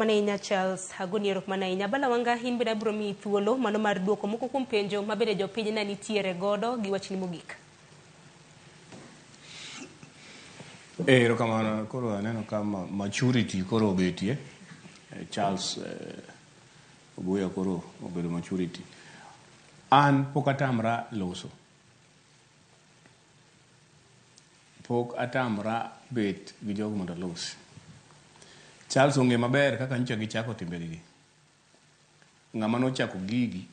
Mano ahinya Charles, agoni erokamano ahinya. Abala Wanga, in bende abiro miyi thuolo mano mar duoko moko kuom penjo ma bende jopiny ne nitiere godo gi wachni mogik. Eh, erokamano. Koro aneno ka maturity koro obetie. Charles Obuya koro obedo maturity. An pok atamra loso. Pok atamra bet gi jogo mondo alosi. Charles ong'e maber kaka nyocha gichako timbegi. Ng'ama nochako gigi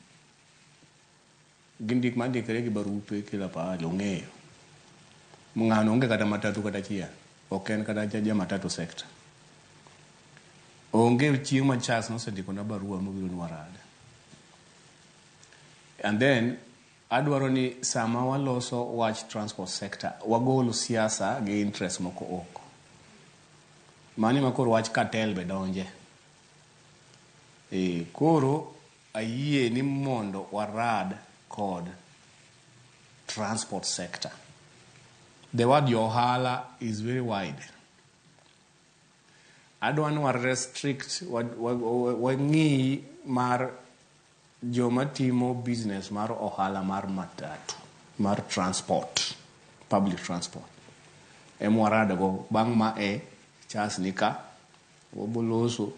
gi ndik mandikre gi barupe kila pahali ong'eyo. Ng'ano onge kata matatu kata achiel. Ok en kata ja matatu sector. Onge chieng' ma Charles nosendikona barua mobiro ni warad. And then adwaro ni sama waloso wach transport sector, wagol siasa gi interest moko oko. Mano ema koro wach cartel be donje. E, koro ayie ni mondo warad kod transport sector. The word jo ohala is very wide. Adwa ni wa restrict, wang'i mar joma timo business mar ohala mar matatu, mar transport, public transport. Ema warad go bang' ma e Charles ni ka, waboloso,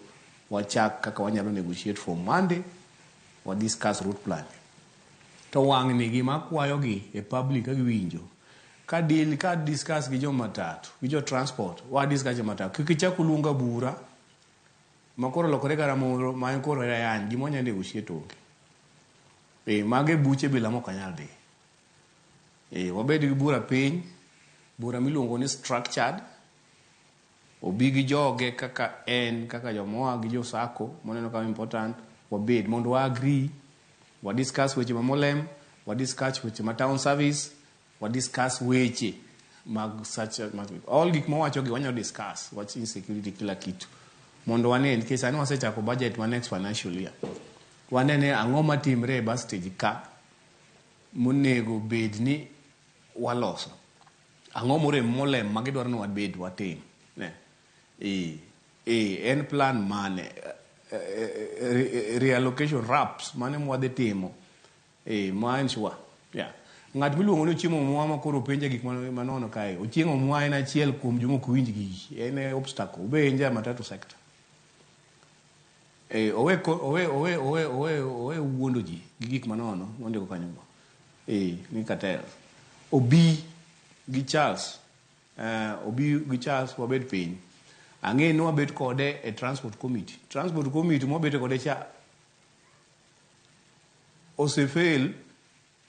wachak kaka wanyalo negotiate from Monday, wa discuss route plan. To wang' ni gima akwayogi e public ka giwinjo, ka deal, ka discuss gi jo matatu, gi jo transport, wa discuss jo matatu, kik ichak uluonga bura, ma koro olokore galamoro, ma en koro ayany, gima wanyalo negotiate onge. E, mago e buche bila mok anyal dhi. E, wabed gi bura piny, bura miluongo ni structured, obi gi joge kaka en, kaka jomoa gi jo SACCO, moneno ka important, wabed mondo wa agree, wa discuss weche ma Molem, wa discuss weche ma town service, wa discuss weche mag such mag, all gik mawacho gi wanyalo discuss, wach insecurity kila kitu. Mondo wane, nikech sani wasechako budget ma next financial year. Wanene ang'o matimre e bus stage ka monego bed ni waloso. Ang'o morem Molem ma gidwaro ni wabed watim. Ne. E, e, en plan mane? Reallocation RAPs mane mwadhi timo. E, ma en sure. Yeah. Ng'at miluongo ni Ochieng' Omwa ma koro penja gik manono kae. Ochieng' Omwa en achiel kuom joma ok winj gigi. En e obstacle. Obe en ja matatu sector. E, owe, owe, owe, owe, owe, owe wuondo ji gi gik manono mondiko kanyo go. E, ni cartel. Obi gi Charles. Obi gi Charles wabed piny. Ang'e ni wabet kode e transport committee. Transport committee mwabete kode cha osefail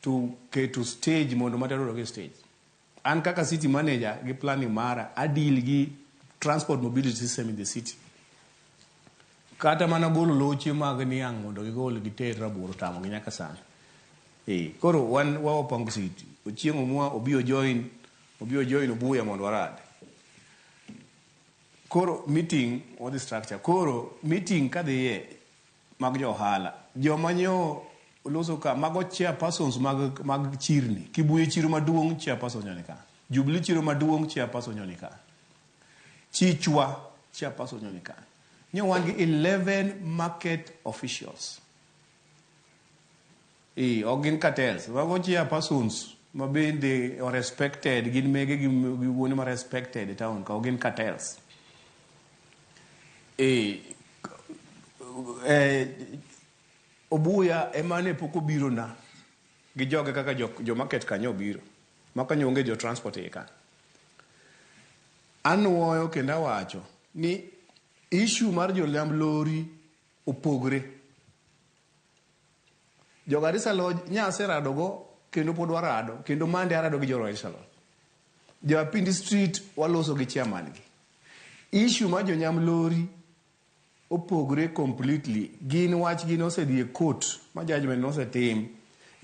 to keto stage mondo matatu odok e stage. An kaka city manager gi planning mara, adeal gi transport mobility system in the city. Kata mana golo loche mag niang' mondo gigol giter rabuor otamogi nyaka sani. E, koro wan wawapango city. Ochieng' Omwa obi ojoin, obi ojoin Obuya mondo warad. Koro meeting wadhi structure. Koro meeting kadhiye mag jo ohala. Joma nyo loso ka mago chairpersons mag chirni. Kibuye chiro maduong' chairperson nyo nika. Jubilee chiro maduong' chairperson nyo nika. Chichwa chairperson nyo nika. Nyo wan gi 11 market officials. E, ok gin cartels. Mago chairpersons ma bende o respected, gin mege gi wuone ma respected e town ka, ok gin cartels. E, Obuya ema ne pok obiro na gi joge kaka jo market kanyo obiro. Ma kanyo onge jo transport e ka. Anuoyo kendo awacho ni issue mar joliamb lori opogre. Jo Garissa Lodge nyaserado go kendo pod warado kendo mande arado gi jo Garissa Lodge. Jo Apindi Street waloso gi chairman gi. Issue mar jonyam lori opogre completely. Gin wach gi nosedhi e court ma judgment nosetim.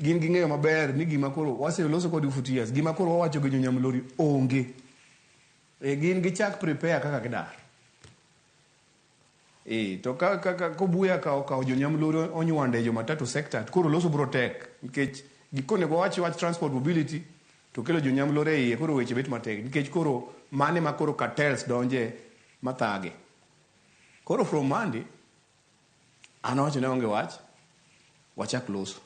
Gin ging'eyo maber ni gima koro waseloso kodgi for 2 years. Gima koro wawacho gi jonyam lori onge. E, gin gichak prepare kaka gidar. E, to ka kobuya ka okawo jonyam lori onywande jo matatu sector to koro loso bro tek nikech gikonego wach wach transport mobility to kelo jonyam lori e iye koro weche bet matek nikech koro mane ma koro cartels donje mathage. Koro from Monday, an awacho ne onge wach, wachak loso.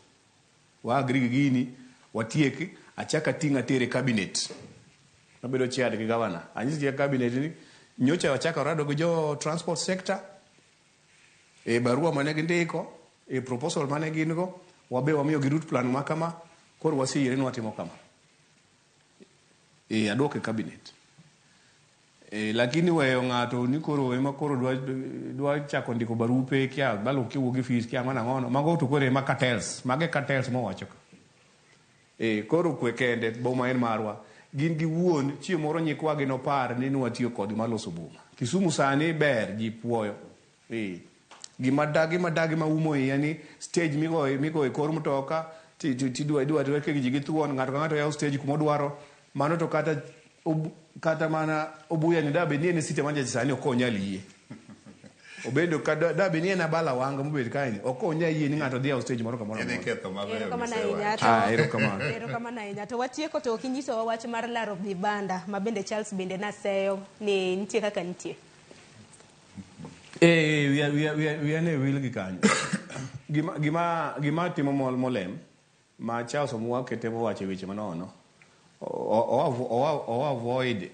Wa agree gi gini, watiek, achak ating' atere cabinet. Nabedo chaired gi governor. Anyisi gi cabinet ni nyocha wachako arado gi jo transport sector e barua mane gindiko, e proposal mane gin go, wabe wamiyo gi route plan ma kama, koro waseyiere ni watimo kama. E aduoke cabinet. E, lakini weyo ng'ato ni koro ema koro dwa chako ndiko barupe kia balo kiwuok gi fees kia ang'o nang'ono mago to koro ema cartels mage cartels mowacho ka. E, koro kwe kende boma en marwa gin gi wuon chieng' moro nyikwagi nopar ni nwatiyo kodgi mar loso boma. Kisumu sani ber ji puoyo. E, gima dagi madagi maumo iya ni stage migoyo e kor mtoka tidwa idwa idwa ji gi thuon ng'ato ka ng'ato yawo stage kumodwaro mano to kata mana obuya ni dabe ni en e city manager sani ok onyal yie obedo ka dabe ni en abala wanga mobet kae ni ok onyal yie ni ng'ato dhi yawo stage moro kamoro Idhi amora. ketho mabeyo Erokamano misewacho. ahinya to Ah, erokamano. Erokamano ahinya. To watieko to ok inyisowa wach mar laro vibanda ma bende Charles bende naseyo ni nitie kaka nitie. Eh, wiya ne wil gi kanyo. Gima timo molem ma Charles Omua ketemo wacho e weche manono o avoid.